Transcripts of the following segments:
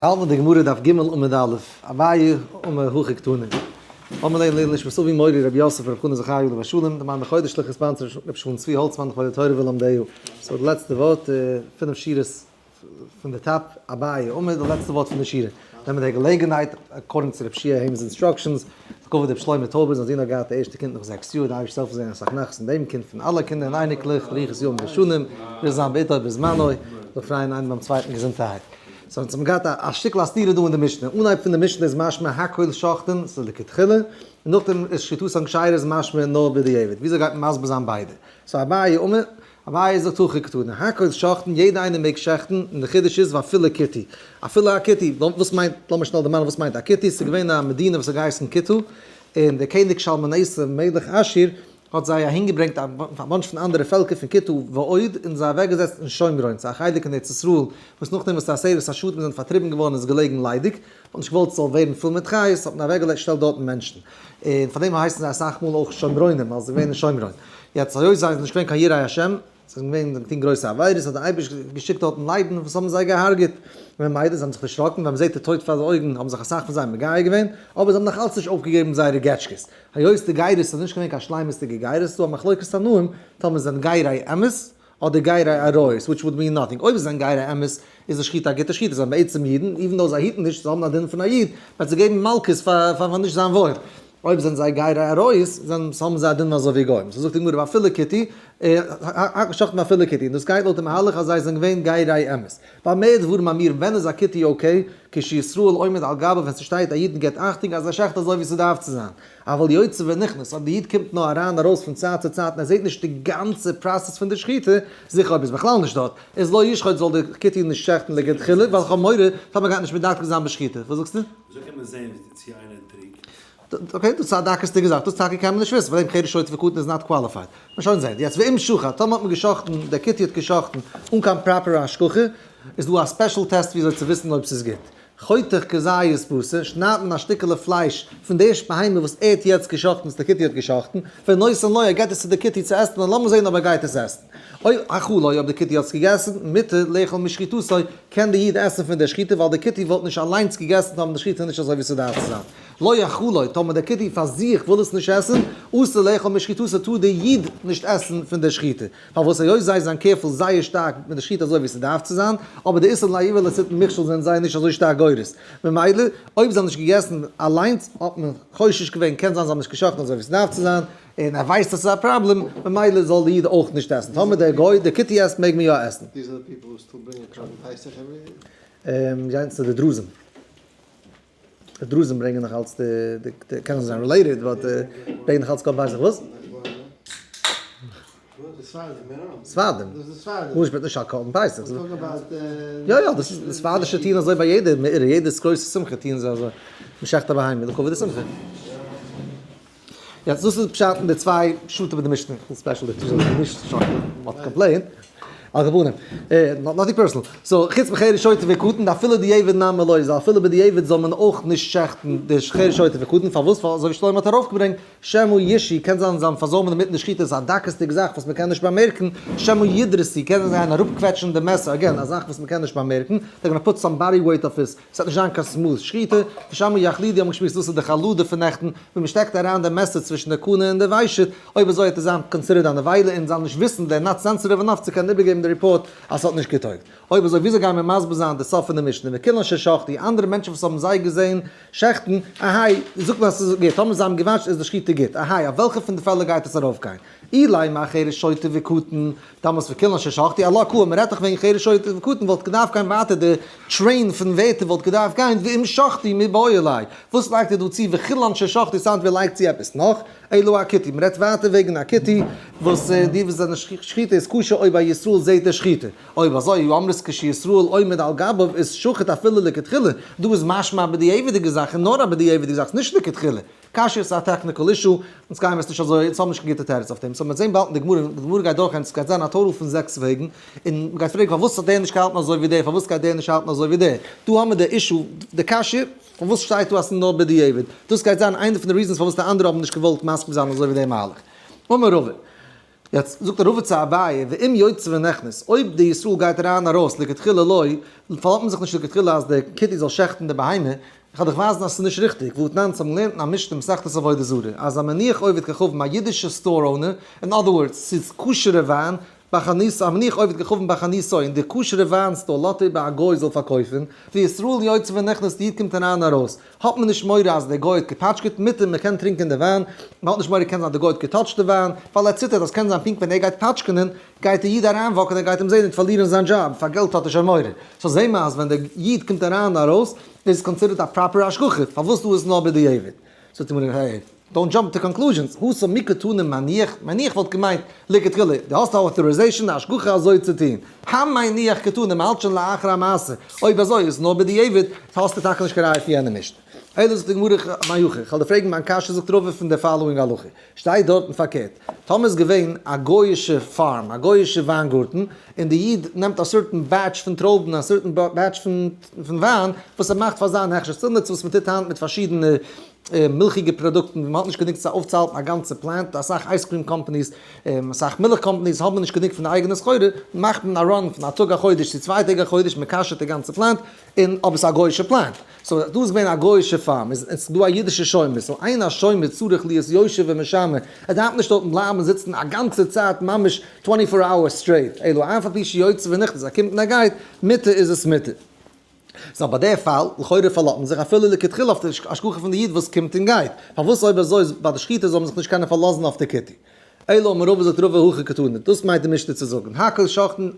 האלט מען די גמרא דף ג' עמוד א', אביי אמר הכי קתני, אמר ליה לעילוי נשמת אבי מורי רבי יוסף רבי חנא זכריה עליו השלום, די מאן דחודש sponsor רבי שמעון צבי האלצמאן לכבוד התורה ולומדיה. so די לעצטע ווארט, פינף שורות פון די top, אביי אמר, די לעצטע ווארט פון די שורה. נעמען די געלעגנהייט, according צו רבי שיע היימ'ס instructions, לכבוד רבי שלמה טויבער, זיין זון האט געהאט די ערשטע קינד נאך 6 יאר, די אייבערשטער זאל זען אסאך נחת פון דעם קינד, פון אלע קינדער און אייניקלעך, אריכות ימים ושנים, ביז זיין בעתו ובזמנו, זאל פרייען איינער ביים צווייטן געזונטערהייט. so אונז האבן געהאט א שטיקל א סתירה דא אין די משנה, אנהייב פון די משנה איז משמע הכל שוחטין, ס'איז לכתחילה, און נאכדעם איז שחיטתן כשרה איז משמע נאר בדיעבד, וויאזוי גייט מען מסביר זיין ביידע? so אביי אמר, אביי זאגט הכי קתני, הכל שוחטין, יעדע איינער מעג שעכטן, און די חידוש איז ואפילו כותי, אפילו א כותי, וואס מיינט, לאמיר שנעל דערמאנען וואס מיינט א כותי, ס'איז געווען א מדינה וואס האט געהייסן כותא, און דער קעניג שלמנאסר מלך אשור האט זיי אהינגעברענגט א bunch פון אנדערע פעלקער פון כותא ועוד, און זיי אוועקגעזעצט אין שומרון, ס'איז א חלק אין ארץ ישראל, וואס נאכדעם וואס די עשרת השבטים זענען פארטריבן געווארן איז געלעגן ליידיג, מ'האט נישט געוואלט ס'זאל ווערן פול מיט חיות, האט מען אוועקגעשטעלט דארטן מענטשן. און פאר דעם הייסן זיי אסאך מאל אויך שומרונים, ווייל זיי זענען געווען אין שומרון. יעצט היות זיי זענען נישט געווען קיין יראי השם, זיי זענען געווען געטון גרויסע עבירות, האט דער אייבערשטער געשיקט דארטן לייבן וואס האבן זיי געהארגעט. ממילא זיי האבן זיך דערשראקן, ווען מ'זעט די טויט פאר די אויגן האבן זיך אסאך פון זיי מגייר געווען, אבער זיי האבן נאך אלץ נישט אויפגעגעבן זייערע געטשקעס. היות די גירות איז נישט געווען קיין שלימות'דיגע גירות, איז דא א מחלוקת תנאים טאמער זענען גיירי אמת אדער גיירי עריות, which would mean nothing. אויב זיי זענען גיירי אמת איז די שחיטה א גוטע שחיטה, זיי זענען בעצם אידן, even though זיי היטן נישט, זיי האבן א דין פון א איד, מ'וועט זיי געבן מלקות פאר נישט זיין וואויל. אויב זענען זיי גיירי עריות, זענען האבן זיי א דין אזוי ווי גוים. so זאגט די גמרא ואפילו כותי, שחט ואפילו כותי, און דאס גייט לויט די מהלך אז זיי זענען געווען גיירי אמת. במה דברים אמורים, ווען איז א כותי okay? כשישראל עומד על גביו ווען ס'שטייט א איד און געבט אכטונג אז ער שעכט אזוי ווי ס'דארף צו זיין. אבל יוצא ונכנס, אויב די איד קומט נאר אריין ארויס פון צייט צו צייט און ער זעט נישט די גאנצע process פון די שחיטה, זיכער אויב איז בכלל נישט דארט, איז לא ישחוט זאל די כותי נישט שעכטן לכתחילה, ווייל איך האב מורא טאמער גייט נישט מדקדק זיין בשחיטה. וואס זאגסטו? וויאזוי קען מען זען צו איינער טרינקט? okay, דאס איז א דקות'דיגע זאך, דאס טאקע קען מען נישט וויסן, פאר דעם חרש שוטה וקטן איז not qualified. מ'וועט שוין זען. יעצט ואם שחט, טאמער האט מען געשחט'ן, דער כותי האט געשחט'ן אן קיין proper השגחה, איז דא א special test וויאזוי צו וויסן אויב ס'איז גוט. חותך כזית בשר, שניידט מען א שטיקעלע פלייש פון די בהמה וואס ער האט יעצט געשחט'ן, וואס דער כותי האט געשחט'ן, ונותן לו, ער געבט עס צו די כותי צו עסן, און לאמיר זען אויב ער גייט עס עסן. אויב אכלו, אויב די כותי האט עס געגעסן, מותר לאכול משחיטתו, קען די איד עסן פון די שחיטה, ווייל די כותי וואלט נישט אליינס געגעסן טאמער די שחיטה איז נישט אזוי ווי ס'דארף צו זיין. לא אכלו, טאמער דער כותי פאר זיך וויל עס נישט עסן, אסור לאכול משחיטתו, טאר דער איד נישט עסן פון דער שחיטה. פארוואס היות זיי זענען careful זייער שטארק מיט די שחיטה אזוי ווי ס'דארף צו זיין, אבער די איסור לא יבא ליתן מכשול זענען זיי נישט אזוי שטארק גורס. ממילא, אויב זיי האבן נישט געגעסן אליינס האט מען חושש געווען קען זיין זיי האבן נישט גע'שחט'ן אזוי ווי ס'דארף צו זיין, און ער ווייסט אז ס'איז א פראבלעם, ממילא זאל די איד אויך נישט עסן. טאמער דער גוי, דער כותי עסט מעג מען יא עסן. These are the people who still bring a קרבן פסח every year? יענץ איז די דרוזים. די דרוזים ברענגען נאך אלץ די, די, קען זיין related, but ברענגען נאך אלץ קרבן פסח, וואס? ספרדים. גארנישט מיט נישט א קרבן פסח. יא יא, דאס איז, די ספרדישע טוען אזוי ביי יעדע מאורע, יעדע גרויסע שמחה טוען זיי אזוי. מ'שחט א בהמה לכבוד די שמחה. יעצט דאס איז פשט אין די צוויי פשטים אין די משנה, special די טישל איז נישט שארף, מ'האט complained, על כל פנים, nothing personal, so חוץ מחרש שוטה וקטן, אפילו בדיעבד נמי לא, איז אפילו בדיעבד זאל מען אויך נישט שעכטן די חרש שוטה וקטן, פארוואס? ווייל אזוי ווי שלמה האט ארויפגעברענגט, שמא ישהו, קען זיין זיין פארזוימען אינמיטן די שחיטה איז א דקות'דיגע זאך וואס מ'קען נישט באמערקן, שמא ידרסו, קען זיין זיי גייען אראפקוועטשן די מעסער, again א זאך וואס מ'קען נישט באמערקן, they're gonna put some body weight אויף עס, ס'וועט נישט זיין קיין smooth שחיטה, ושמא יחלידו האבן געשמועסט דאס איז די חלדה פון נעכטן, ווי מען שטעקט אריין די מעסער צווישן די קנה און די ושט, אויב אזוי וועט עס זיין considered א נבילה און זיי נישט וויסן they're not sensitive enough צו קענען איבערגעבן די report אז ס'האט נישט געטויגט. אויב אזוי וויאזוי גייען מיר מסביר זיין די סוף פון די משנה וכולן ששחטו, אנדערע מענטשן וואס האבן זיי געזען שעכטן, אהיי, זאגט מען אז ס'איז גוט, טאמער זיי האבן געוואטשט איז די שחיטה גוט, אהיי, אויף וועלכע פון די פעלער גייט עס ארויפגיין? אילימא חרש שוטה וקטן, דאמאלס וכולן ששחטו, אלא קאי, מ'רעדט דאך וועגן חרש שוטה וקטן, וואלט געדארפט גיין ווייטער די train פון ווערטער וואלט געדארפט גיין ואם שחטו מיבעי ליה, וואס לייגט ער דא צו וכולן ששחטו sound ווי ער לייגט צו עפעס נאך, אלא אכותי, מ'רעדט ווייטער וועגן א כותי וואס די וואס זענען שחיטה איז כשר אויב א ישראל זעהט די שחיטה, אויב אזוי אי אמרת כשישראל עומד על גביו איז שחוט אפילו לכתחילה, דא איז משמע א בדיעבד'יגע זאך און נאר א בדיעבד'יגע זאך, ס'נישט לכתחילה. קשיא איז א technical issue, אונז גייען מיר עס נישט אזוי, אונז האבן נישט קיין גוטע תירוץ אויף דעם, so מ'וועט זען באלד אין די גמרא, די גמרא גייט דורכגיין, עס גייט זיין א total פון זעקס וועגן, און מ'גייט פרעגן פארוואס האט דער נישט געהאלטן אזוי ווי דער, פארוואס גייט דער נישט האלטן אזוי ווי דער, דא האבן מיר די issue, די קשיא, פארוואס שטייט דא אז ס'איז נאר בדיעבד, דאס גייט זיין איינע פון די reasons פארוואס די אנדערע האבן נישט געוואלט מסכים זיין אזוי ווי דער מהלך. אמר רבא. יעצט זאגט רבא צו אביי, ואם יוצא ונכנס, אויב די ישראל גייט אריין ארויס לכתחילה לא, פארלאזט מען זיך נישט לכתחילה אז די כותי זאל שעכטן די בהמה, איך וועל דיך ווייזן אז ס'איז נישט ריכטיג, והתנן, אונז האבן געלערנט אין א משנה מסכת עבודה זרה, אז המניח עובד כוכבים א אידישע store owner, אין other words, ס'איז כשר'ע וויין, בחנותו, המניח עובד כוכבים בחנותו, אין די כשר'ע וויין store לאזט ער איבער א גוי זאל פארקויפן, וישראל יוצא ונכנס די איד קומט אריין און ארויס, האט מען נישט מורא אז דער גוי האט געפאטשקעט מיט אים, מען קען טרינקען די וויין, מען האט נישט מורא קען זיין דער גוי האט געטאטשט די וויין, ווייל ער ציטערט אז קען זיין פונקט ווען ער גייט פאטשקענען, גייט דער איד אריינוואקן ער גייט אים זען און פארלירן זיין דזשאב, פאר געלט האט ער שוין מורא. so זעהן מיר אז ווען דער איד קומט אריין און ארויס, איז עס considered א proper השגחה, פארוואס דא איז נאר בדיעבד? זאגט די גמרא, hey, don't jump to conclusions, התם מי קתני מניח, מניח וואלט געמיינט לכתחילה, דו האסט א authorization די השגחה אזוי צו טון, המניח קתני, מ'האלט שוין לאחר המעשה, אויב אזוי איז נאר בדיעבד, האסטו טאקע נישט קיין ראיה פון יענע משנה. אלא זאגט די גמרא, מאי הכא, כ'וועל דיר פרעגן מיין קשיא זאגט רבא פון די following הלכה, שטייט דארטן פארקערט, טאמער איז געווען א גוי'אישע farm, א גוי'אישע וויינגארטן, און די איד נעמט א certain batch פון טרויבן, א certain batch פון וויין, וואס ער מאכט פאר זיין הכשר, similar צו וואס מען טוט היינט מיט פארשידענע מילכיגע פראדוקטן, ווי מען האט נישט גענוג צו אויפצוהאלטן א גאנצע plant, אסאך ice cream companies, אסאך מילך companies האבן נישט גענוג פון די אייגענע סחורה, מאכט מען א run פון א טאג א חודש צו צוויי טעג א חודש, מען כשר'ט די גאנצע plant, און אבער ס'איז א גוי'אישע plant. so דא איז געווען א גוי'אישע farm, איז עס דא א אידישע שומר, so אין השומר צריך להיות יושב ומשמר, ער דארף נישט דארטן בלייבן זיצן א גאנצע צייט ממש twenty four hours straight, אלא אף על פי שיוצא ונכנס, ער קומט און ער גייט, מותר איז עס מותר. so ביי די פאל, לכאורה פארלאזט מען זיך אפילו לכתחילה אויף די השגחה פון די איד וואס קומט און גייט, פארוואס אויב אזוי ביי די שחיטה זאל מען זיך נישט קענען פארלאזן אויף די כותי? אלא אמר רבא זאגט רבא הכי קתני, דאס מיינט די משנה צו זאגן, הכל שוחטין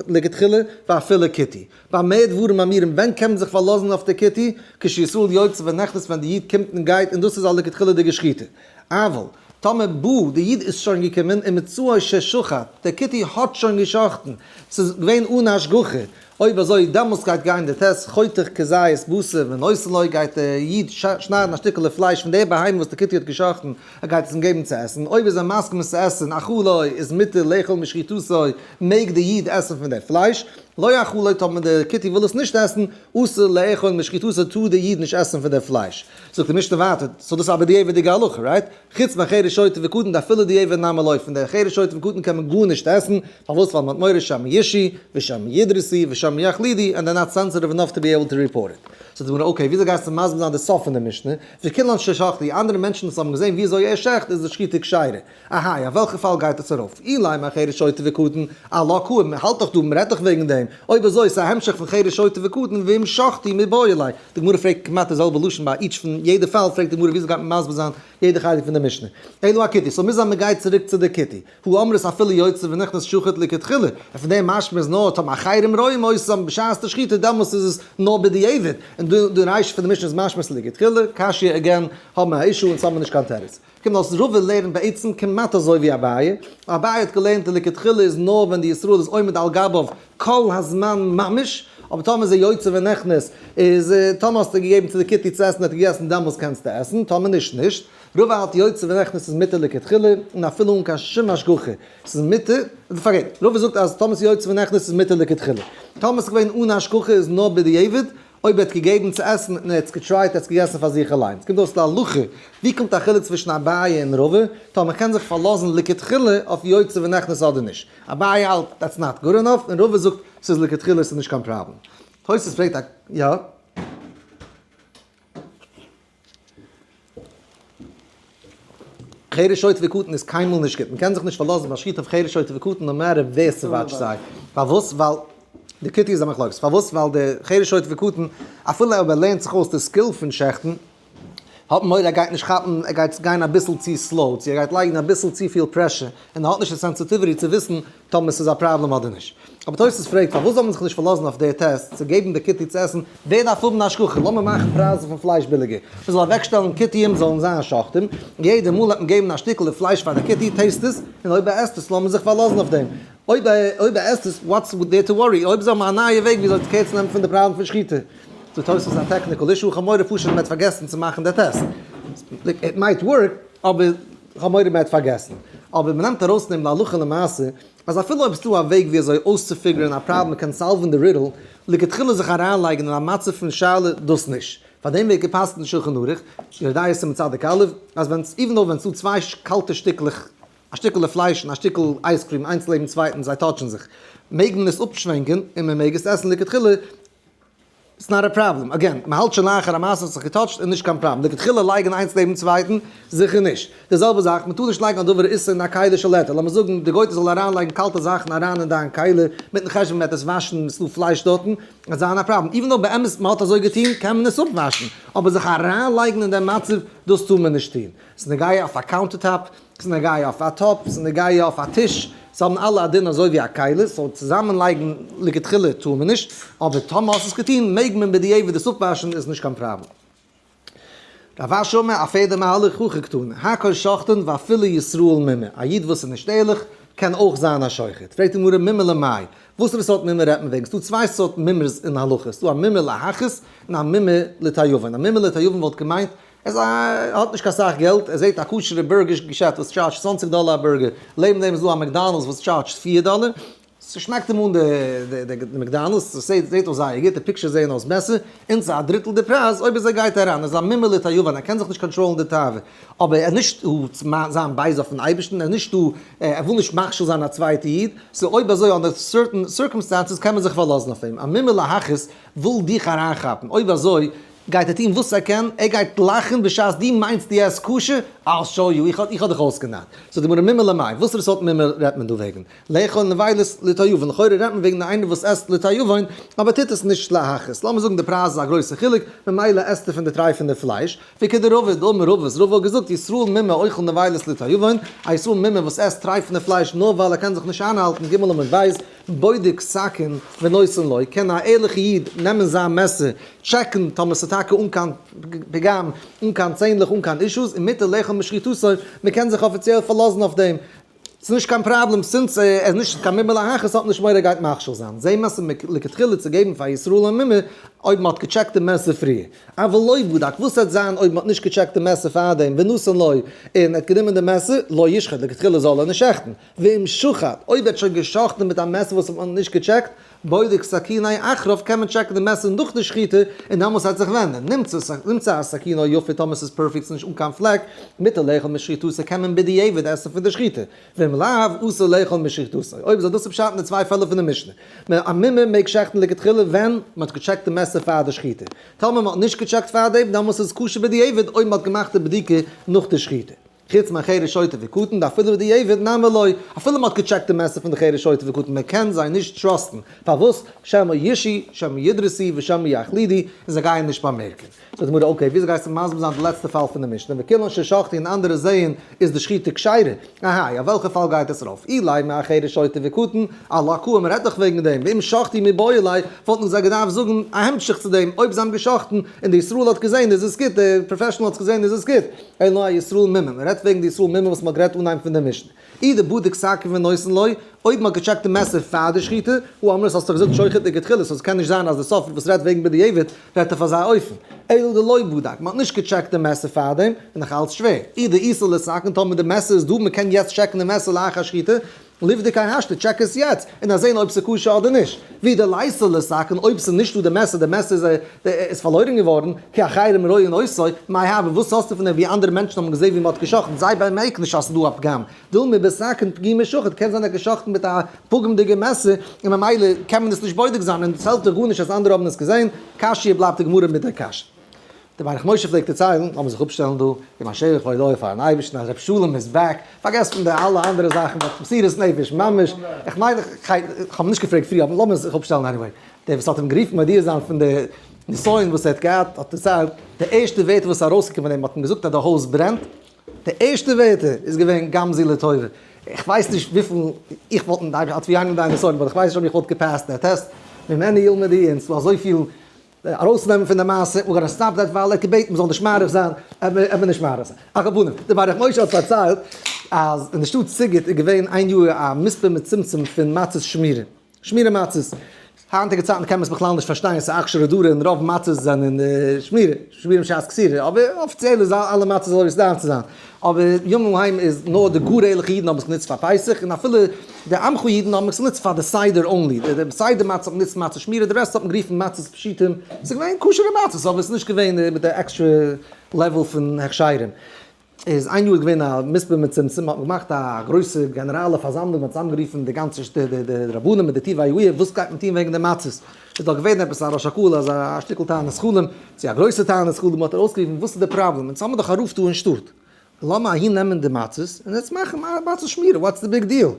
לכתחילה ואפילו כותי. במה דברים אמורים, ווען קען מען זיך פארלאזן אויף די כותי? כשישראל יוצא ונכנס ווען די איד קומט און גייט און דאס איז א לכתחילה'דיגע שחיטה. אבל, טאמער בא, די איד איז שוין געקומען ומצאו ששחט, דער כותי האט שוין געשחטן, ס'איז געווען אן השגחה, אויב אזוי דעמאלסט גייט גיין די טעסט, חותך כזית בשר ונותן לו, גייט דער איד שניידן א שטיקעלע פלייש פון די בהמה וואס די כותי האט געשחטן, ער גייט עס אים געבן צו עסן, אויב איז ער מסכים עס צו עסן, אכלו איז מותר לאכול משחיטתו, מעג די איד עסן פון די פלייש, לא אכלו טאמער די כותי וויל עס נישט עסן, אסור לאכול משחיטתו טאר די איד נישט עסן פון די פלייש. זאגט די משנה ווייטער, so דאס איז א בדיעבד'יגע הלכה, right? חוץ מחרש שוטה וקטן דאפילו דיעבד נמי לא, פון די חרש שוטה וקטן קען מען גארנישט עסן, פארוואס? ווייל מען האט מורא שמא ישעו ושמא ידרסו ושמא יחלידו, and they're not sensitive enough to be able to report it. זאגט די גמרא, okay, וויאזוי גייסטו מסביר זיין די סוף פון די משנה? וכולן ששחטו, אנדערע מענטשן וואס האבן געזען וויאזוי ער שעכט איז די שחיטה כשרה. אהייא, אויף וועלכע פאל גייט עס ארויף? אילימא חרש שוטה וקטן, עלה קאי, מען האלט דאך דא, מען רעדט דאך וועגן דעם. אויב אזוי איז עס א המשך פון חרש שוטה וקטן, ואם שחטו מיבעי ליה. די גמרא פרעגט כמעט די זעלבע לשון ביי each פון יעדע פאל פרעגט די גמרא וויאזוי גייט מען מסביר זיין יעדע חלק פון די משנה. אלא אכותי, so מוז זיין מען גייט צוריק צו די כותי. הא אמרת אפילו יוצא ונכנס שחט לכתחילה, און פון דעם משמע איז נאר טאמער אחרים רואים אותם בשעת די שחיטה דעמאלס איז עס נאר בדיעבד, און דא די רישא פון די משנה איז משמע ס'איז לכתחילה, קשיא again, האבן מיר א issue אונז האבן מיר נישט קיין תירוץ. קומט אויס רבא לערנט בעצם כמעט אזוי ווי אביי, אביי האט געלערנט די לכתחילה איז נאר ווען די ישראל איז עומד על גביו כל הזמן ממש, אבער טאמער איז ער יוצא ונכנס איז טאמער האסטו געגעבן צו די כותי צו עסן ער האט געגעסן דעמאלס קענסטו עסן, טאמער נישט נישט. רבא האלט יוצא ונכנס איז מותר לכתחילה און אפילו אן קיין שום השגחה ס'איז מותר, פארקערט רבא זאגט אז טאמער ס'איז יוצא ונכנס איז מותר לכתחילה, טאמער ס'איז געווען אן השגחה איז נאר בדיעבד, אויב ער האט געגעבן צו עסן און ער האט עס געטרייט ער האט עס געגעסן פאר זיך אליינס, קומט אויס להלכה, ווי קומט א חילוק צווישן אביי און רבא, טאמער מ'קען זיך פארלאזן לכתחילה אויף יוצא ונכנס אדער נישט, אביי האלט that's not good enough און רבא זאגט ס'איז לכתחילה ס'איז נישט קיין פראבלעם. תוס' פרעגט א יא? חרש שוטה וקטן איז קיינמאל נישט גוט, מ'קען זיך נישט פארלאזן ביי שחיטה אויף חרש שוטה וקטן no matter ווער ס'וואטשט זיי, פארוואס? ווייל די כותי איז א מחלוקת, פארוואס? ווייל די חרש שוטה וקטן אפילו אויב ער לערנט זיך אויס די skill פון שעכטן, האט מען מורא ער גייט נישט כאפן, ער גייט גיין אביסל צו slow, צו ער גייט לייגן אביסל צופיל pressure, און ער האט נישט די sensitivity צו וויסן טאמער ס'איז א פראבלעם אדער נישט. אבער תוס' פרעגט פארוואס זאל מען זיך נישט פארלאזן אויף די טעסט צו געבן די כותי צו עסן, ווער דארף האבן השגחה, לאמיר מאכן פרייזן פון פלייש ביליגער, מען זאל אוועקשטעלן כותים זאלן זיין שוחטים, יעדע מאל וועט מען געבן א שטיקל פלייש פאר די כותי, taste עס, און אויב ער עסט עס לאמיר זיך פארלאזן אויף דעם. אויב ער עסט עס, what's there to worry, אויב זיי האבן א נייע וועג וויאזוי care צו נעמען פון די פראבלעם פון שחיטה. זאגט תוס' א technical issue, כ'האב מורא פשוט מען וועט פארגעסן צו מאכן די טעסט. It might work, אבער כ'האב מורא מ'וועט פארגעסן. אבער מ'נעמט ארויס פון דעם להלכה למעשה, אז אפילו אויב ס'דא א וועג ווי אזוי אויסצופיגערן א פראבלעם מ'קען סאלוון די riddle, לכתחילה זיך אריינלייגן אין א מצב פון שאלה, דאס נישט. פאר דעם ווערט גע'פסק'נט אין שולחן ערוך, יורה דעה סימן צדיק א', אז ווען, even though ווען ס'דא צוויי קאלטע שטיקלעך. א שטיקעלע פלייש און א שטיקל ice cream איינס לעבן צווייטן זיי touch ן זיך, מעג מען עס אפשווענקען און מען מעג עס עסן לכתחילה, it's not a problem, again, מען האלט שוין לאחר המעשה האט זיך גע touch ט איז נישט קיין פראבלעם, לכתחילה לייגן איינס לעבן צווייטן, זיכער נישט. די זעלבע זאך, מען טאר נישט לייגן א דבר איסור אין א כלי של היתר, לאמיר זאגן די גויטע זאל אריינלייגן קאלטע זאכן אריין אין דיין כלי, מיטן חשבון מען וועט עס וואשן, עס איז דא פלייש דארטן, וועט זיין א פראבלעם, even though באמת מען האט אזוי געטון קען מען עס אפוואשן, אבער זיך אריינלייגן אין דעם מצב, דאס טאר מען נישט טון. ס'איז נוגע אויף א counter top, ס'איז נוגע אויף א טאפ, ס'איז נוגע אויף א טיש, זיי האבן אלע א דין אזוי ווי א כלי, so צוזאמען לייגן לכתחילה טאר מען נישט, אבער טאמער האסט עס געטון מעג מען בדיעבד עס אפוואשן איז נישט קיין פראבלעם. רב אשי אמר א פערדע מהלך הכי קתני, הכל שוחטין ואפילו ישראל מומר, א איד וואס איז נישט ערליך קען אויך זיין א שוחט. פרעגט די גמרא מומר למאי, וואסערע סארט מומר רעדט מען וועגן? ס'דא צוויי סארט מומר'ס אין הלכה, ס'דא א מומר להכעיס און א מומר לתיאבון. א מומר לתיאבון וואלט געמיינט ער איז א ער האט נישט קיין סאך געלט, ער זעט א כשר'ע בורגער געשעפט וואס charge ט 20 דאלער א בורגער, לעבן דעם איז דא א McDonald's וואס charge ט 4 דאלער, ס'שמעקט אים אן די McDonald's, ס'זעט אויס זייער גוט, די pictures זעען אויס בעסער, און ס'איז א דריטל די פרייז, אויב אזוי גייט ער אריין, ער איז א מומר לתיאבון, ער קען זיך נישט control ן די תאווה, אבער ער איז נישט דא צו זיין בייז אויפן אייבערשטן, ער איז נישט דא, ער וויל נישט מכשיל זיין א צווייטע איד, so אויב אזוי under certain circumstances קען מען זיך פארלאזן אויף אים, א מומר להכעיס וויל דיך אריינכאפן, אויב אזוי גייט ער טון וואס ער קען, ער גייט לאכן בשעת דו מיינסט דו עסט כשר, I'll show you, איך האב דיך אויסגענארט. זאגט די גמרא מומר למאי, וואסערע סארט מומר רעדט מען דא וועגן? לאכול נבילות לתיאבון, לכאורה רעדט מען וועגן איינער וואס עסט לתיאבון, אבער טוט עס נישט להכעיס, לאמיר זאגן די פרייז איז א גרויסע חילוק, ממילא עסט ער פון די טרייפענע פלייש, וכדרבא דאמר רבא, וואס רבא האט געזאגט, ישראל מומר אוכל נבילות לתיאבון, א ישראל מומר וואס עסט טרייפענע פלייש נאר ווייל ער קען זיך נישט איינהאלטן, ג' עמוד ב', בודק סכין ונותן לו, קען א ערליכע איד נעמען זיין מעסער, check ן טאמער ס'איז טאקע אן קיין פגם, אן קיין צענדליך, אן קיין אישוס, און מותר לאכול משחיטתו, מ'קען זיך אפיציעל פארלאזן אויף דעם, ס'איז נישט קיין פראבלעם, since ער איז נישט קיין מומר להכעיס האט נישט מורא ער גייט מכשיל זיין, זעה מעסער לכתחילה צו געבן פאר ישראל א מומר אויב מ'האט גע check ט די מעסער פריער. אבל לא בדק, וואס וועט זיין אויב מ'האט נישט גע check ט די מעסער פארדעם, ונתן לו, און ער האט גענומען די מעסער, לא ישחט, לכתחילה זאל ער נישט שעכטן. ואם שחט, אויב ער האט שוין גע'שחט'ן מיט א מעסער וואס האט מען נישט גע check ט, בודק סכינו אחריו קען מען check ן די מעסער נאך די שחיטה און דעמאלס וועט זיך ווענדן, נמצא סכינו יפה טאמער ס'איז פערפעקט ס'נישט אן קיין פלעק, מותר לאכול משחיטתו קען מען בדיעבד עסן פון די שחיטה, ואם לאו אסור לאכול משחיטתו. אויב אזוי דאס איז פשט אין די צוויי פעלער פון די משנה. א מומר מעג שעכטן לכתחילה ווען מ'האט גע check ט די מעסער פאר די שחיטה. טאמער מ'האט נישט גע check ט פארדעם דעמאלס איז עס כשר בדיעבד אויב מ'האט געמאכט די בדיקה נאך די שחיטה. חוץ מחרש שוטה וקטן דאפילו בדיעבד נמי לא, אפילו מ'האט גע check ט די מעסער פון די חרש שוטה וקטן מען קען זיי נישט trust ן, פארוואס? שמא ישעו, שמא ידרסו ושמא יחלידו, און זיי גייען נישט באמערקן. זאגט די גמרא okay וויאזוי גייסטו מסביר זיין די לעצטע פאל פון די משנה וכולן ששחטו און אנדערע זעען איז די שחיטה כשרה, אהא אויף וועלכע פאל גייט עס ארויף? אילימא אחרש שוטה וקטן, אלקא מען רעדט דאך וועגן דעם, ואם שחטו מיבעי ליה, וואלטן זיי געדארפט זאגן א המשך צו דעם, אויב זיי האבן גע'שחט'ן און די ישראל האט געזען איז עס גוט, די professional האט עס געזען איז עס גוט. אלא א ישראל מומר, מען רעדט וועגן די ישראל מומר וואס מען האט גערעדט אנהייב פון די משנה. אי דבדק סכין ונותן לו, אויב מען האט גע check ט די מעסער פאר די שחיטה, הא אמרת האסטו געזאגט שוחט לכתחילה, so עס קען נישט זיין אז די סוף וואס רעדט וועגן בדיעבד רעדט אויף אזא אופן. אלא דלא בדק, מען האט נישט גע check ט די מעסער פארדעם, איז נאך אלץ שווער. אי דאיתא לסכין, טאמער די מעסער איז דא, מען קען יעצט check ן די מעסער לאחר שחיטה, לבדוק האי השתא, check עס יעצט, און אז זעהן אויב ס'איז כשר אדער נישט. ואי דליתא לסכין, אויב ס'איז נישטא די מעסער, די מעסער איז פארלוירן געווארן, כי אחרים רואין אותו, מאי הוי, וואס האסטו פון דעם ווי אנדערע מענטשן האבן געזעהן ווי מ'האט גע'שחט'ן, זיי באמערקן נישט אז ס'איז דא א פגם. דילמא בסכין פגימא שחט, קען זיין ער האט גע'שחט'ן מיט א פגם'דיגע מעסער, און ממילא קען מען עס נישט בודק זיין, און ס'העלפט דאך גארנישט אז אנדערע האבן עס געזעהן, קשיא בלייבט די גמרא מיט דער קשיא. דער ברך משה פלעגט דערציילן, לאמיר זיך אפשטעלן דא, געבן א שבח והודאה פארן אייבערשטן אז רבי שלום איז back, פארגעס פון די אלע אנדערע זאכן, but מסירות נפש ממש, איך מיין איך האב נישט געפרעגט פריער אבער לאמיר זיך אפשטעלן anyway, דער וואס האט אים גערופן מודיע זיין פון די נסיון וואס ער האט געהאט האט דערציילט, די ערשטע ווערטער וואס איז ארויסגעקומען פון אים, מ'האט אים געזאגט אז די הויז ברענט, די ערשטע ווערטער איז געווען גם זו לטובה, איך ווייס נישט וויפיל איך וואלט, אלץ ווי איינער דיין נסיון, but איך ווייס נישט אויב איך וואלט גע pass ט די טעסט, ממנו ילמדו, און ס'דא אזויפיל ארויסנעמען פון די מעשה, we're gonna stop that ווייל ער האט געבעטן מ'זאל נישט מאריך זיין, ער וועט נישט מאריך זיין. על כל פנים, דער ברך משה האט פארציילט אז אין די שטאט סיגוט איז געווען איין יאר א מספר מצומצם פון מצות שמירה, שמירה מצות, היינטיגע צייטן קען מען עס בכלל נישט פארשטיין, ס'איז אכשר דרא און רוב מצות זענען שמירה, שמירה בשעת קצירה, אבער אפיציעל איז אלע מצות אזוי ווי עס דארף צו זיין. אבער ימים ההם איז נאר די גאר ערליכע אידן האבן עס גענוצט פאר פסח, און אפילו די עמך אידן האבן עס גענוצט פאר די סדר only, די סדר מצות האט מען גענוצט מצות שמירה, די rest האט מען גערופן מצות פשוטים, עס איז געווען כשר'ע מצות אבער עס איז נישט געווען מיט די עקסטרע level פון הכשרים. איז איין יאר איז געווען א מספר מצומצם, האט מען געמאכט א גרויסע גענעראלע פארזאמלונג, מען האט צוזאמגערופן די גאנצע די רבנים מיט די טובי העיר, וואס גייט מען טון וועגן די מצות? איז דאך געווען עפעס א ראש הקהל אזא א שטיקל תענית חלום, צו א גרויסע תענית חלום האט ער אויסגערופן וואס איז די פראבלעם, אונז האמיר דאך א רב דא אין שטאט, לאמיר אהין נעמען די מצות און יעצט מאכן מצות שמירה, what's the big deal?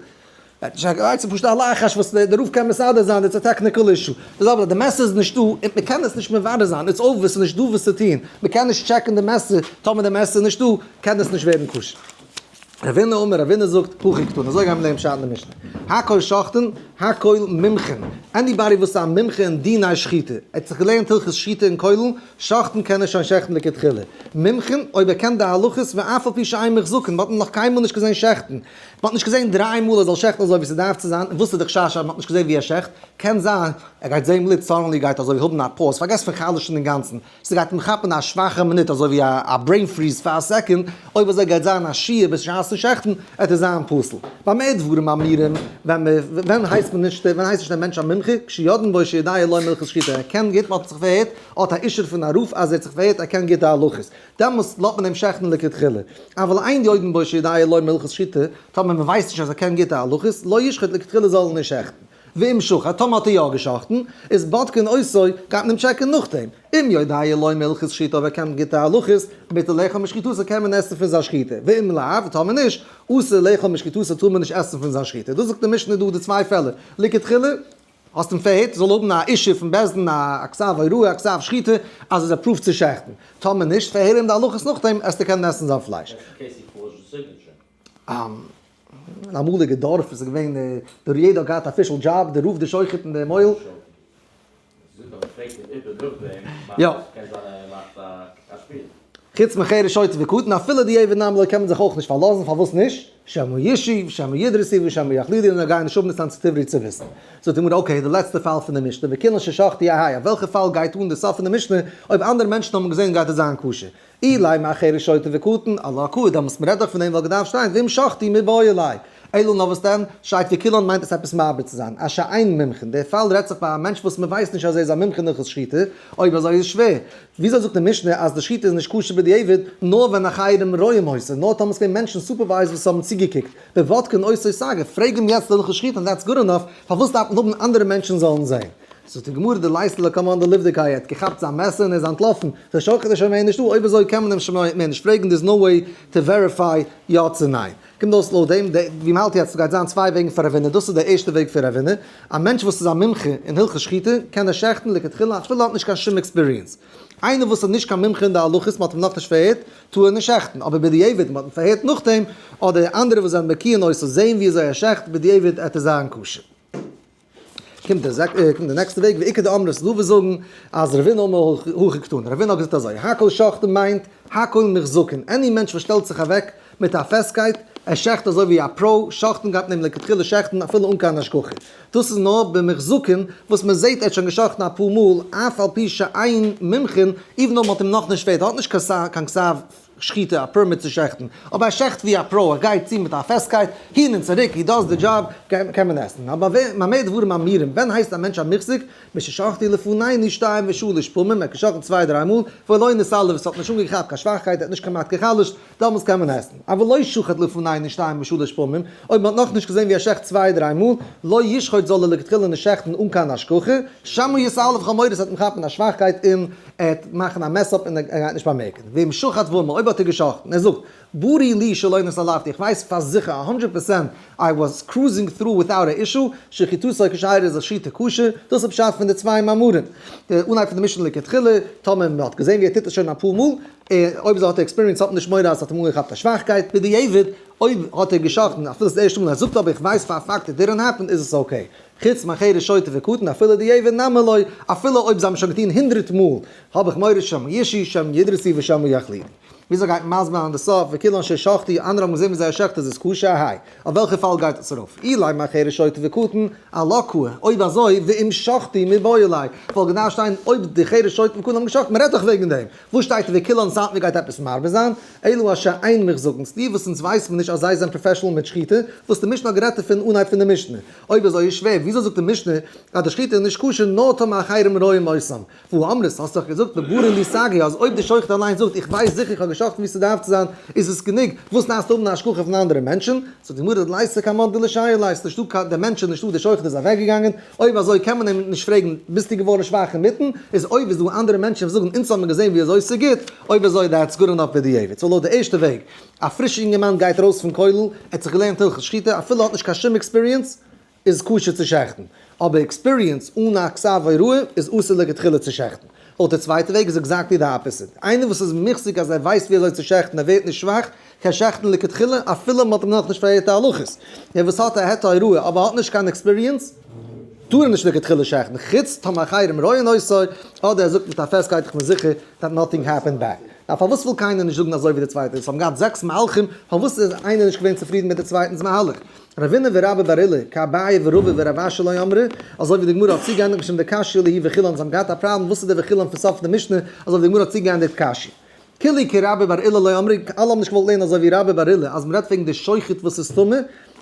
ס'איז פשוט א לחש וואס דער רב קען מסדר זיין, it's a technical issue. דאס אבער אז די מעסער איז נישטא און מען קען עס נישט מברר זיין, it's over, ס'איז נישטא וואס צו טון, מען קען נישט טשעקן די מעסער, טאמער די מעסער איז נישטא קען עס נישט ווערן כשר. רבינא אמר, רבינא זאגט, הכי קתני, אזוי גיימיר לערנען פשט אין די משנה. הכל שוחטין, הכל מומחין. anybody וואס איז א מומחה אין דיני שחיטה, ער האט זיך געלערנט הלכות שחיטה אין כולל, שוחטין קען ער שוין שעכטן לכתחילה. מומחין, אויב ער קען די הלכות, ואף על פי שאין מוחזקין, מ'האט אים נאך קיינמאל נישט געזען שעכטן. מ'האט נישט געזען דריי מאל ער זאל שעכטן אזוי ווי ס'דארף צו זיין, און וואס איז די חשש אז מ'האט נישט געזען ווי ער שעכט? קען זיין ער גייט זען בלוט suddenly גייט אזוי ווי האבן א pause, פארגעס פון חלש'ן אינגאנצן, ס'גייט אים כאפן א שוואכע מינוט אזוי ווי א brain freeze פאר א second, אויב אזוי גייט זיין א שיעור בשעת'ן שעכטן, עט עס זיין פסול. במה דברים אמורים, ווען ווען הייסט מען נישט ווען הייסט נישט דער מענטש א מומחה, כשיודעין בו שיודע לו מהלכות שחיטה, ער קען גוט, מ'האט זיך פארהערט, האט א אישור פון א רב אז ער האט זיך פארהערט ער קען גוט די הלכות, דעמאלס לאזט מען אים שעכטן לכתחילה. אבל אין יודעין בו שיודע לו מהלכות שחיטה, טאמער מען ווייסט נישט אז ער קען גוט די הלכות, לא ישחוט לכתחילה זאל ער נישט שעכטן. ואם שחט, טאמער האט ער יא געשאכטן, איז בודקין אותו, גייט מען אים טשעקן נאכדעם. אם יודע לו מהלכות שחיטה אויב ער קען גוט די הלכות, מותר לאכול משחיטתו קען מען עסן פון זיין שחיטה. ואם לאו, טאמער נישט, אסור לאכול משחיטתו טאר מען נישט עסן פון זיין שחיטה. דאס זאגט די משנה דא די צוויי פעלער, לכתחילה, האסט אים פארהערט זאל האבן א אישור פון בית דין א כתב הוראה א כתב שחיטה אז ער איז approved צו שעכטן, טאמער נישט פארהער אים די הלכות נאכדעם עסטו קענען עסן זיין פלייש. אין אמאליגע דארף איז געווען דער יעדער האט געהאט official job, דער רב דער שוחט און דער מוהל. יא. חוץ מחרש שוטה וקטן, אפילו דיעבד נמי לא קען מען זיך אויך נישט פארלאזן, פארוואס נישט? שמא ישעו, שמא ידרסו ושמא יחלידו און זיי גייען נישט האבן די sensitivity צו וויסן. זאגט די גמרא okay, די לעצטע פאל פון די משנה, וכולן ששחטו אהייא, אויף וועלכע פאל גייט אן די סוף פון די משנה, אויב אנדערע מענטשן האבן געזען גייט עס זיין כשר. אילימא אחרש שוטה וקטן, אלא קאי, דעמאלטס מ'רעדט דאך פון דעם וואלט געדארפט שטיין ואם שחטו מיבעי ליה. אלא נאר וואס דען, שטייט וכולן מיינט עס עפעס מרבה צו זיין, אז שאין מומחין, דער פאל רעדט זיך ביי א מענטש וואס מ'ווייסט נישט אז ער איז א מומחה אין הלכות שחיטה, אויב אזוי איז שווער, וויאזוי זאגט די משנה אז די שחיטה איז נישט כשר בדיעבד נאר ווען אחרים רואים אותו, נאר טאמער ס'געווען מענטשן supervised וואס האבן צוגעקוקט, בודקין אותו סגי, פרעג אים יעצט די הלכות שחיטה און that's good enough, פארוואס דארף מען האבן אנדערע מענטשן זאלן זען? זאגט די גמרא דלית ליה לקמן דליבדק ער האט געכאפט זיין מעסער און ער איז אנטלאפן, דער שוחט איז שוין מער נישטא, אויב אזוי קען מען אים שוין מער נישט פרעגן, there's no way to verify יא צו ניין. קומט אויס לויט דעם ווי מ'האלט יעצט גייט זיין צוויי וועגן פאר רבינא, דאס איז דער ערשטער וועג פון רבינא, א מענטש וואס איז א מומחה אין הלכות שחיטה קען ער שעכטן לכתחילה אפילו ער האט נישט קיין שום experience, איינער וואס איז נישט קיין מומחה אין די הלכות מ'האט אים נאכנישט פארהערט טאר ער נישט שעכטן, אבער בדיעבד מ'האט אים פארהערט נאכדעם, אדער אנדערע וואס זענען בקיאין אותו זעהן ווי אזוי ער שעכט בדיעבד עט עס זיין כשר. קומט די נעקסטע וועג, ואיכא דאמרי ס'דא וואס זאגן אז רבינא אמר הכי קתני, רבינא האט געזאגט אזוי, הכל שוחטין מיינט הכל מוחזקין, any מענטש וואס שטעלט זיך אוועק מיט א פעסטקייט, ער שעכט אזוי ווי א pro, שוחטין גייט מען אים לכתחילה שעכטן אפילו אן קיין השגחה, דאס איז נאר במוחזקין וואס מען זעט ער האט שוין געשאכטן אפאר מאל, אף על פי שאין מומחין, even though מען האט אים נאכנישט פארהערט, ער האט נישט קיין כתב שחיטה, א permit צו שעכטן, אבער ער שעכט ווי א pro, ער גייט צו מיט א פעסטקייט, הין און צוריק, he does the job, קען מען עסן. אבער במה דברים אמורים, ווען הייסט א מענטש א מוחזק? מששחטו לפנינו שתיים ושלש פעמים, ער האט געשאכטן צוויי דריי מאל, ולא נתעלף, עס האט נישט אנגעכאפט קיין שוואכקייט, ער האט נישט כמעט גע'חלש'ט, דאמאלס קען מען עסן. אבל לא שחט לפנינו שתיים ושלש פעמים, אויב מען האט נאכנישט געזען ווי ער שעכט צוויי דריי מאל, לא ישחוט זאל ער לכתחילה נישט שעכטן אן קיין השגחה, שמא יתעלף כ'האב מורא ס'וועט אים כאפן א שוואכקייט און ער וועט מאכן א mess up און ער גייט נישט באמערקן. ואם שחט ואמר, אויב האט ער געשאכטן, ער זאגט, ברור לי שלא נתעלפתי, איך ווייס פאר זיכער א הונדרעט פערסענט I was cruising through without a issue, שחיטתו כשרה איז א שחיטה כשר, דאס איז פשט פון די צוויי מאמרים. די אנהייב פון די משנה לכתחילה, טאמער מען האט געזען ווי ער טוט עס שוין אפאר מאל, אויב אזוי האט ער experience האט מען נישט מורא אז ס'האט אים אנגעכאפט א שוואכקייט, בדיעבד אויב האט ער געשאכטן אפילו ס'איז די ערשטע מאל ער זאגט אבער איך ווייס פאר א פאקט it didn't happen איז עס okay. חוץ מחרש שוטה וקטן אפילו דיעבד נמי לא, אפילו אויב זיי האבן שוין געטון הונדרעט מאל האב איך מורא שמא ישעו שמא ידרסו ושמא יחלידו. וויאזוי גייט מסביר זיין די סוף וכולן ששחטו אנדערע האבן געזען ווי זייער שעכט איז עס כשר אהייא. אויף וועלכע פאל גייט עס ארויף? אילימא חרש שוטה וקטן אלא קאי, אויב אזוי ואם שחטו מיבעי ליה, וואלט געדארפט שטיין אויב די חרש שוטה וקטן האבן געשאכטן, מ'רעדט דאך וועגן דעם, וואס שטייט וכולן סאטמאר גייט עפעס מרבה זיין? אלא אשר אין מוחזקין, די וואס אונז ווייסט מען נישט אז זיי זענען professional מיט שחיטה, וואס די משנה האט גערעדט דערפון אנהייב פון די משנה. אויב אזוי איז שווער, וויאזוי וויאזוי זאגט די משנה אז די שחיטה איז נישט כשר נאר טאמער אחרים רואים אותם? והא אמרת, האסט דאך געזאגט בברור לי סגי אז אויב די שוחט אליינס זאגט איך ווייס זיכער איך האב גע'שחט'ן ווי ס'דארף צו זיין איז עס גענוג, וואס דארפסטו האבן א השגחה פון אנדערע מענטשן? זאגט די גמרא ליתא כמאן דלא שייר ליה, ס'נישטא קיין דער מענטש איז נישטא דער שוחט איז אוועקגעגאנגען, אויב אזוי קען מען אים נישט פרעגן ביסטו געווארן שוואך אינמיטן, איז אויב איז דא אנדערע מענטשן וואס זאגן אונז האבן געזען ווי אזוי ס'גוט, אויב אזוי that's good enough בדיעבד. so לויט די ערשטע וועג, א פרישע אינגערמאן גייט ארויס פון כולל, ער האט זיך געלערנט הלכות שחיטה אפילו ער האט נישט קיין שום experience, איז כשר צו שעכטן, אבער experience אן א כתב הוראה איז אסור לכתחילה צו שעכטן. לויט די צווייטע וועג איז exactly די opposite, איינער וואס איז מוחזק אז ער ווייסט ווי אזוי צו שעכטן ער ווערט נישט שוואך, קען שעכטן לכתחילה אפילו מען האט אים נאכנישט פארהערט די הלכות. דער וואס האט א היתר הוראה אבער האט נישט קיין experience, טאר ער נישט לכתחילה שעכטן, חוץ טאמער אחרים רואין אותו, אדער ער זאגט מיט א פעסטקייט איך בין זיכער that nothing happened back. Now פארוואס וויל קיינער נישט זאגן אזוי ווי די צווייטע? עס האבן געהאט זעקס מהלכים, פארוואס איז איינער נישט געווען צופרידן מיט די צווייטנס מהלך? רבינא ורבה בר עולא, כאביי ורבא ורב אשי לא אמרי, אזוי ווי די גמרא האט צוגעענדיגט משום דקשיא להו וחולין, זיי האבן געהאט א פראבלעם וואס איז די וחולין פון סוף די משנה, אזוי ווי די גמרא האט צוגעענדיגט קשיא. כולהו כרבה בר עולא לא אמרי, אלע האבן נישט געוואלט לערנען אזוי ווי רבה בר עולא, אז מ'רעדט וועגן די שוחט וואס איז טמא,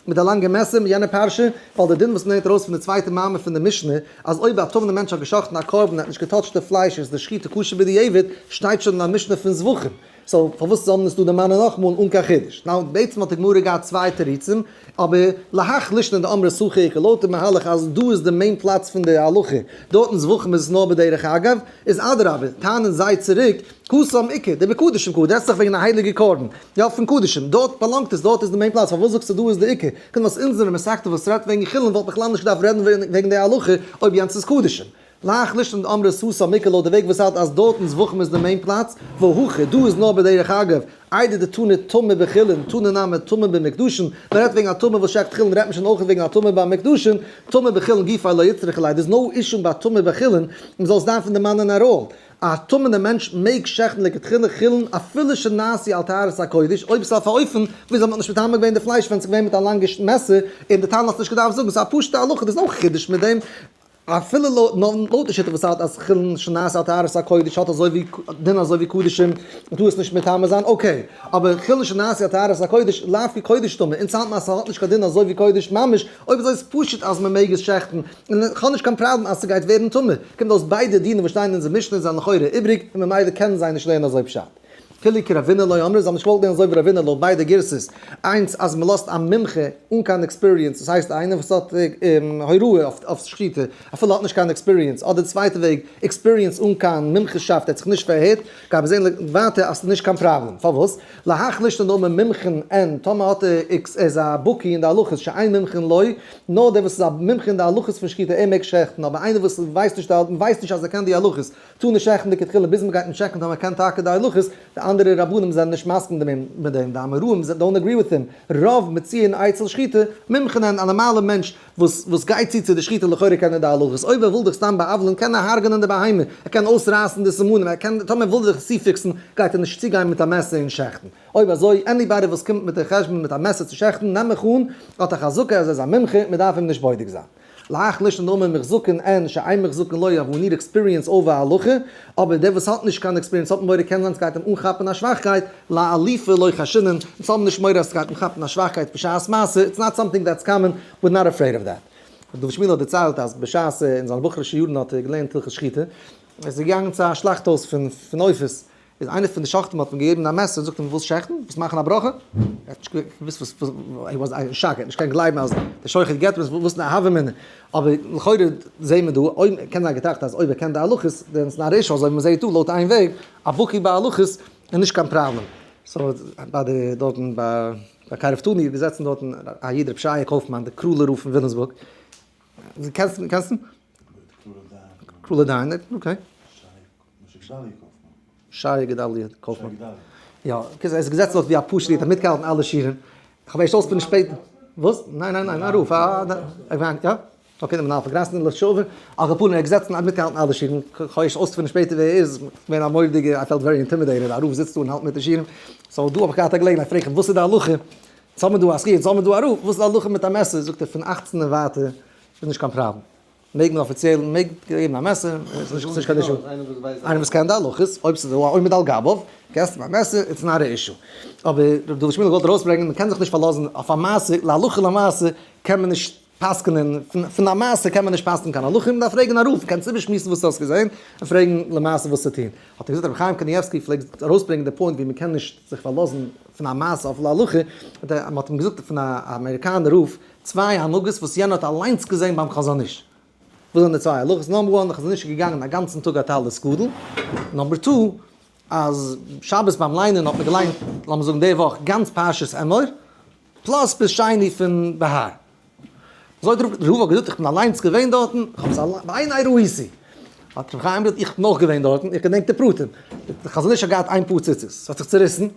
מיט א לאנגע מעסער מיט יענע פרשה, ווייל די דין וואס מ'לערנט ארויס פון די צווייטע מאמר פון די משנה, אז אויב א טמא'נע מענטש האט גע'שחט'ן א קרבן און האט נישט געטאטשט די פלייש איז די שחיטה כשר בדיעבד, שטייט שוין אין א משנה פון זבחים. so פארוואס זאל מען עס דא דערמאנען נאכאמאל אן קיין חידוש? Now בעצם האט די גמרא געהאט צוויי תירוצים, אבער להך לישנא דאמרת הכא איכא לויט די מהלך אז דא איז די main פלאץ פון די הלכה, דארט אין זבחים איז עס נאר בדרך אגב, איז אדרבה, טענה'ן זיי צוריק, התם איכא, דבקדשים קאי, רעדסט דאך וועגן א הייליגע קרבן, יא פון קדשים, דארט באלאנגט עס, דארט איז די main פלאץ, פארוואס זאגסטו דא איז די עיקר? קומט אויס אונזערע מסכתא וואס רעדט וועגן חולין וואלט בכלל נישט געדארפט רעדן וועגן די הלכה אויב יענץ איז קדשים. להך לישנא דאמרת התם איכא לויט די וועג וואס האלט אז דארט אין זבחים איז די main פלאץ, והכא דא איז נאר בדרך אגב, איידי דתנא טמא בחולין, תנא נמי טמא במוקדשין, מען רעדט וועגן א טמא וואס שעכט חולין רעדט מען שוין אויך וועגן א טמא ביי מוקדשין, טמא בחולין גופיה לא איצטריכא ליה, there's no issue ביי טמא בחולין, מען זאל עס דארפן דערמאנען א ראל. א טמא'נער מענטש מעג שעכטן לכתחילה חולין אפילו שנעשו על טהרת הקודש, אויב ס'איז אויף א אופן וויאזוי מ'האט נישט מטמא געווען די פלייש ווען ס'איז געווען מיט א לאנגע מעסער, און די תנא האט נישט געדארפט זאגן, ס'איז א פשוט'ע הלכה, there's no חידוש מיט דעם, אפילו לויט די שיטה וואס האלט אז חולין שנעשו על טהרת הקודש האט אזוי ווי דין אזוי ווי קדשים און טאר עס נישט מטמא זיין, okay, אבער חולין שנעשו על טהרת הקודש לאו כקודש דמי, אונז האלטן אז ס'האט נישט קיין דין אזוי ווי קודש ממש, אויב אזוי איז פשוט אז מ'מעג עס שעכטן, און כ'האב נישט קיין פראבלעם אז ס'גייט ווערן טמא, קומט אויס ביידע דינים וואס שטייען אין אונזער משנה זענען לכאורה איבריג, און ממילא קענען זיי נישט לערנען אזוי פשט. כולהו כרבינא לא אמרי, זיי האבן נישט געוואלט לערנען אזוי ווי רבינא לויט ביידע גירסות, איינס אז מ'לאזט א מומחה אן קיין experience, דאס הייסט איינער וואס האט הוראה אויף שחיטה אפילו האט נישט קיין experience, אדער די צווייטע וועג, experience אן קיין מומחה'שאפט, ער האט זיך נישט פארהערט, גייט מען זען ווייטער אז ס'איז נישט קיין פראבלעם. פארוואס? להך לישנא דאמר מומחין אין, טאמער האט ער ער איז א בקי אין די הלכות שאין מומחין לו, נאר דער וואס איז א מומחה אין די הלכות פון שחיטה ער מעג שעכטן, אבער איינער וואס ווייסט נישט די ווייסט נישט אז ער קען די הלכות, טאר נישט שעכטן לכתחילה ביז מ'גייט אים טשעקן טאמער ער קען טאקע די הלכות, די אנדערע רבנים זענען נישט מסכים מיט דעם, די אמוראים don't agree with him, רוב מציעין אצל שחיטה, מומחין אין, א נארמאלער מענטש וואס וואס גייט צו צו די שחיטה לכאורה קען ער די הלכות, אויב ער וויל דיך סתם בא'עוול'ן קען ער הרג'נען די בהמה, ער קען אויסרייסן די סימנים, ער קען, טאמער וויל ער דיך צופיקסן גייט ער נישט צוגיין מיט א מעסער און שעכטן. אויב אזוי, anybody וואס קומט מיט די חשבון מיט א מעסער צו שעכטן, נעם איך אן, האט א חזקה אז ער איז א מומחה, מען דארף אים נישט בודק זיין. להך לישנא דאמר מוחזקין אין שאין מוחזקין לא we need experience over הלכה, אבער דער וואס האט נישט קיין experience האט מורא קען זיין סגייט אים אנכאפן א שוואכקייט, לאלופי לא חיישינן, אונז האבן נישט מורא אז סגייט אים כאפן א שוואכקייט בשעת מעשה, it's not something that's common, we're not afraid of that. ר' דוד שמואל האט דערציילט אז בשעת אין זיינע בחור'ישע יארן האט ער געלערנט הלכות שחיטה, ער איז געגאנגען צו א שלאכט הויז פון עופות, איז איינער פון די שוחטים האט אים געגעבן א מעסער, זאגט אים ווילסט שעכטן? ווילסט מאכן א ברכה? ער האט נישט געוואוסט וואס, he was in shock, ער האט נישט געקענט גלייבן אז דער שוחט געבט אים עס, וואס איז א הוה אמינא? אבער לכאורה זעהן מיר דא, אויב, קען זיין געטראכט אז אויב ער קען די הלכות, then it's not issue, אזוי ווי מ'זעהט דא לויט איין וועג, א בקי בהלכות איז נישט קיין פראבלעם. So ביי די דארטן ביי קרבתנו איז געזעצן דארטן א איד ר' שייע קויפמאן, די קראלער רב פון וויליאמסבורג, קענסט אים? קראלער דיין, okay. שייע גדליה קויפמאן. יא, ער איז געזעצן דארט ווי א פשוט איד, האט מיטגעהאלטן אלע שיעורים. איך האב ערשט אויסגעפונען שפעטער. וואס? ניין ניין ניין, א רב, א יא? Okay, דער מנהל פון גראסן אין לשעבר. על כל פנים, ער איז געזעצן און מיטגעהאלטן אלע שיעורים. איך האב ערשט אויסגעפונען שפעטער ווער ער איז. געווען א מורא'דיגע, I felt very intimidated, א רב זיצט דא און האלט מיט די שיעורים. So דא האב איך געהאט א געלעגנהייט, פרעג איך אים, וואס איז די הלכה? יעצט האבן מיר דא א זכי', יעצט האבן מיר דא א רב, וואס איז די הלכה מיט א מעסער? זאגט ער, פון אכצן און ווייטער איז נישט קיין פראבלעם. מעג מען אפיציעל מעג געבן א מעסער, איז נישט נישט קיין issue. איינער וואס קען די הלכות, אויב ס'איז דא א עומד על גביו, געסט אים א מעסער, it's not א issue. אבער ר' דוד שמואל האט געוואלט ארויסברענגען, מ'קען זיך נישט פארלאזן אויף א מעשה, להלכה למעשה קען מען נישט. פסק'נען, פון א מעשה קען מען נישט פסק'נען קיין הלכה, מען דארף פרעגן א רב, קענסט איבערשמועסן וואס דו האסט געזען, און פרעגן למעשה וואס צו טון. האט ער געזאגט רבי חיים קנייבסקי פלעגט ארויסברענגען די point ווי מען קען נישט זיך פארלאזן פון א מעשה אויף להלכה, האט ער, מען האט אים געזאגט פון א אמעריקאנער רב צוויי הנהגות וואס יענער האט אליינס געזען ביים חזון איש. וואס זענען די צוויי הלכות? number one, די חזון איש איז געגאנגען א גאנצן טאג א טלית גדול. number two, אז שבת ביים ליינען האט מען געליינט, לאמיר זאגן די וואך, גאנץ פרשת אמור, plus ביז שני פון בהר. אזוי האט רב האט געזאגט איך בין אליינס געווען דארטן, איך האב עס אליין, בעיני ראיתי. האט רבי חיים געזאגט איך בין אויך געווען דארטן, איך געדענק די פרטים. די חזון איש האט געהאט איין פאר ציצית, ס'האט זיך צוריסן, ער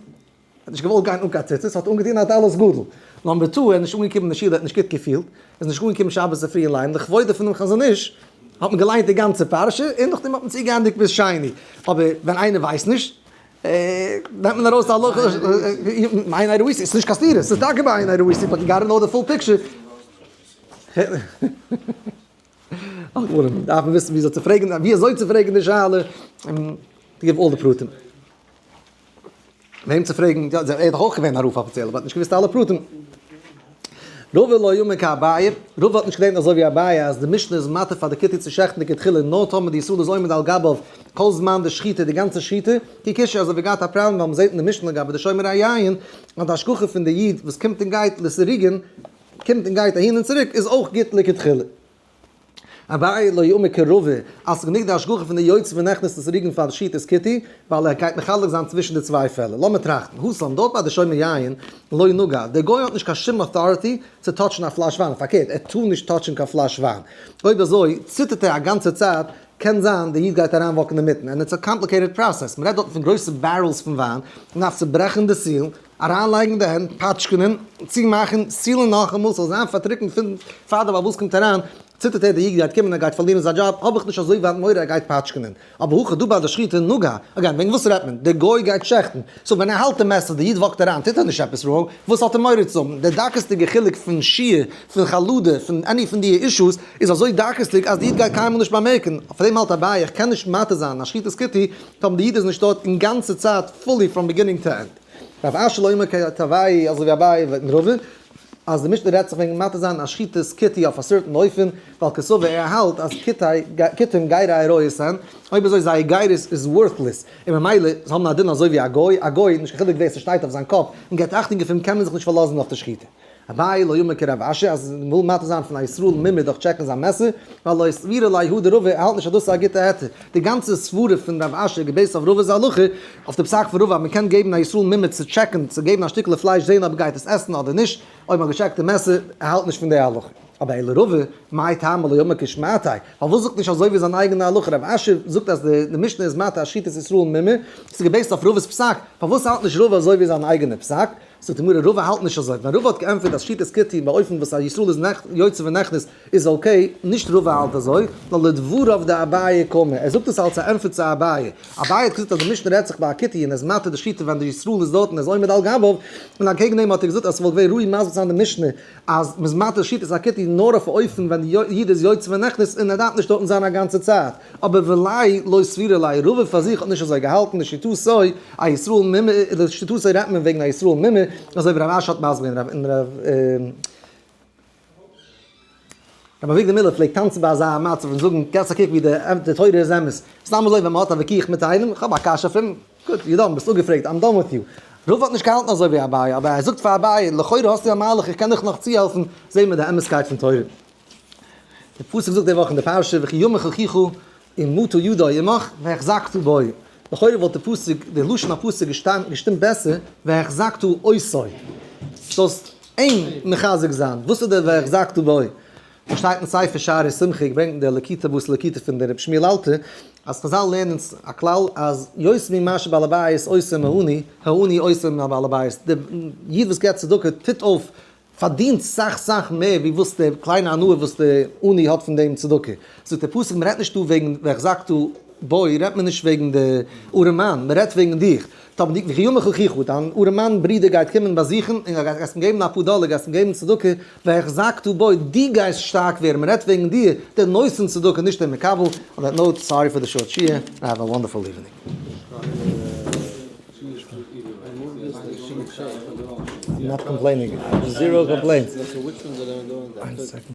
האט נישט געוואלט גיין אן קיין ציצית, האט אנגעטון א טלית גדול. number two, ער איז נישט אנגעקומען אין שול, ער האט נישט גוט געפילט, ער איז נישט אנגעקומען שבת צופרי אין ליינען, לכבודו פונעם חזון איש האט מען געליינט די גאנצע פרשה, און נאכדעם האט מען צוגעענדיגט ביז שני. אבער ווען איינער ווייסט נישט, נעמט מען ארויס די הלכה, בעיני ראיתי, ס'איז נישט קיין סתירה, ס'איז טאקע בעיני ראיתי, but you gotta know the full picture. דארף מען וויסן וויאזוי צו פרעגן, ווי אזוי צו פרעגן די שאלה, און to give all די פרטים. וועם צו פרעגן, יא, ער איז דאך אויך געווען א רב אפיציעל, אבער האט נישט געוואוסט אלע פרטים. רבא לא אמר כאביי, רבא האט נישט געלערנט אזוי ווי אביי אז די משנה איז מתיר פאר די כותי צו שעכטן לכתחילה נאר טאמער די ישראל איז עומד על גביו כל זמן די שחיטה די גאנצע שחיטה, כי קשיא אזוי ווי געהאט א פראבלעם ווייל מ'זעט אין די משנה לגבי די שומר היין אז די השגחה פון די איד וואס קומט און גייט לסירוגין קומט און גייט אהין און צוריק איז אויך גוט לכתחילה. אביי לא אמר כרבא, אז ס'איז גענוג די השגחה פון די יוצא ונכנס לסירוגין פאר שחיטת כותי, ווייל ער גייט מחלק זיין צווישן די צוויי פעלער. לאמיר טראכטן, התם, דארט ביי די שומר יין, לא נגע, דער גוי האט נישט קיין שום authority צו touch ן א פלאש וויין, פארקערט, ער טאר נישט touch ן קיין פלאש וויין. אויב אזוי, ציטערט ער א גאנצע צייט, קען זיין דער איד גייט אריין walk ן אינמיטן, and it's a complicated process, מ'רעדט דארטן פון גרויסע barrels פון וויין, מ'דארף צוברעכן די seal, אריינלייגן די הענט, פאטשקענען, צומאכן, seal ן נאכאמאל, ס'זאל זיין פארטריקנט פון פאר דער בעל הבית קומט אריין, ציטערט ער דער איד גייט קומען ער גייט פארלירן זיין דזשאב, האב איך נישט אזוי ווייט מורא ער גייט פאטשקענען. אבער הכא דא ביי די שחיטה נגע, again וועגן וואס רעדט מען? דער גוי גייט שעכטן, so ווען ער האלט די מעסער די איד walk ט אריין טוט ער נישט עפעס wrong, וואס האט ער מורא צו האבן? דער דקות'דיגע חילוק פון שיעור, פון חלודה, פון any פון די אישוס, איז אזוי דקות'דיג אז די איד גייט קיינמאל נישט באמערקן, אויף דעם האלט אביי איך קען נישט מתיר זיין א שחיטת כותי טאמער די איד איז נישט דארט אינגאנצע צייט fully from beginning to end. רב אשי לא אמר כתרווייהו אזוי ווי אביי און רבא, אז די משנה רעדט זיך וועגן מתיר זיין א שחיטת כותי אויף א certain אופן, ווייל קסבר ער האלט אז כותים גרי אריות הן, אויב אזוי זייער גירות איז worthless, און ממילא זיי האבן א דין אזוי ווי א גוי, א גוי נישט קיין חילוק ווער ס'שטייט אויף זיין קאפ און געבט אכטונג אויף אים קען מען זיך נישט פארלאזן אויף די שחיטה. אביי לא אמר כרב אשי אז מ'וויל מתיר זיין פון א ישראל מומר דורך check ן זיין מעסער, ווייל לא סבירא ליה הא דרבא, ער האלט נישט אז דאס איז א גוטע היתר. די גאנצע סברה פון רב אשי איז גע base ט אויף רבא'ס הלכה, אויף די פסק פון רבא אז מ'קען געבן א ישראל מומר צו check ן, צו געבן א שטיקעלע פלייש זעהן אויב ער גייט עס עסן אדער נישט, אויב מ'האט גע check ט די מעסער, ער האלט נישט פון די הלכה. אבער אלא רבא, מאי טעמא לא אמר כשמעתיה, פארוואס זאגט נישט אזוי ווי זיין אייגענע הלכה, רב אשי זאגט אז די משנה איז מתיר א שחיטת ישראל מומר, ס'איז גע base ט אויף רבא'ס פסק, פארוואס האלט נישט רבא אזוי ווי זיין אייגענע פסק? זאגט די גמרא רבא האלט נישט אזוי, ווען רבא האט געענטפערט אז שחיטת כותי באופן וואס א ישראל איז יוצא ונכנס איז okay, נישט רבא האלט אזוי, נאר לדבריו דאביי קאמר, ער זאגט עס אלס א ענטפער צו אביי, אביי האט געזאגט אז די משנה רעדט זיך ביי א כותי און ער איז מתיר די שחיטה ווען די ישראל איז דארט און ער איז עומד על גביו, און אקעגן דעם האט ער געזאגט אז ס'וואלט געווען ראוי מסביר צו זיין די משנה אז מ'איז מתיר שחיטת הכותי נאר אויף א אופן ווען די איד איז יוצא ונכנס און ער דארף נישט דארטן זיין א גאנצע צייט, אבער וליה לא סבירא ליה, רבא פאר זיך האט נישט אזוי געהאלטן, לשיטתו א ישראל מומר, לשיטתו רעדט מען וועגן א ישראל מומר, אזוי ווי רב אשי האט מסביר געווען, און רב רבי אביגדור מילער פלעגט טאנצן ביי אזא מצב און זאגן, געבטס א קוק ווי די תורה איז אמת, סתם אזוי ווען מען האט א וויכוח מיט איינעם, איך האב א קשיא אויף אים, גוט, you're done, ביסט אפגעפרעגט, I'm done with you. רבא האט נישט געהאלטן אזוי ווי אביי, אבער ער זאגט פאר אביי, לכאורה האסטו א מהלך, איך קען דיך נאך צוהעלפן, זעהן מיר די אמת'קייט פון תורה. די פסוק זאגט די וואך אין די פרשה, וכי ימוך אחיך ומטה ידו עמך והחזקת בו. לכאורה וואלט די פסוק, די לשון הפסוק געשטימט בעסער, והחזקת אותו. זאלסט אים מחזק זיין. וואס איז דער והחזקת בו? וואס שטייט אין ספר שערי שמחה, געברענגט אין דער לקיטה בתר לקיטה פון דער רבי שמואל אלתר, אז חזל לערנען אונז א כלל אז יותר ממה שבעל הבית עושה עם העני, העני עושה עם הבעל הבית. דער איד וואס געבט צדקה טוט אויף, פארדינט סאך סאך מער ווי וואס די קליינע הנאה וואס די עני האט פון דעם צדקה. זאגט דער פסוק מען רעדט נישט דא וועגן והחזקת בו רעדט מען נישט וועגן די ארעמאן, מען רעדט וועגן דיך. טאמער די וכי ימוך אחיך, דיין ארעמאן ברודער גייט קומען באזוכן און גייסט אים געבן אפאר דאלער, גייסט אים געבן צדקה, והחזקת בו, דו גייסט שטארק ווערן, מען רעדט וועגן דיר, דער נותן צדקה, נישט דער מקבל, on that note, sorry for the short שיעור, and have a wonderful evening. I'm not complaining, zero complaints.